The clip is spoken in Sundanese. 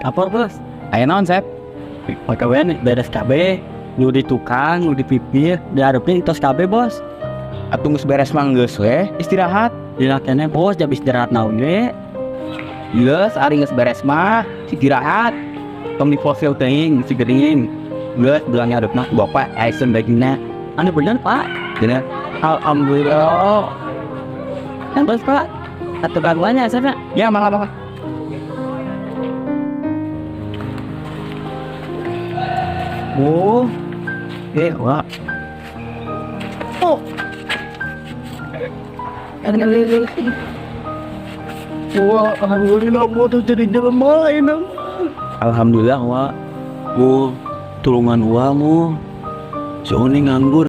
Lapor, Bos. Aya naon, Sep? Pagawean beres kabeh. Nu di tukang, nu di pipir, diharapin tos kabeh, Bos. Atuh geus beres mah geus we, istirahat. Lila keneh, Bos, jam istirahat naon ge. Geus, ari geus beres mah istirahat. Tong di fosil teuing, si gering. Geus belang hareup mah bapak aisen dagingna. Anu bener, Pak. Bener. Alhamdulillah. Kan, Bos, Pak. Satu gangguannya, sana. Ya, mangga mangga. Oh. Wah. Oh. Wah, alhamdulillah gua tuh jadi jelema ini. Alhamdulillah, wa. Bu, tulungan wa mu. Si Oni nganggur.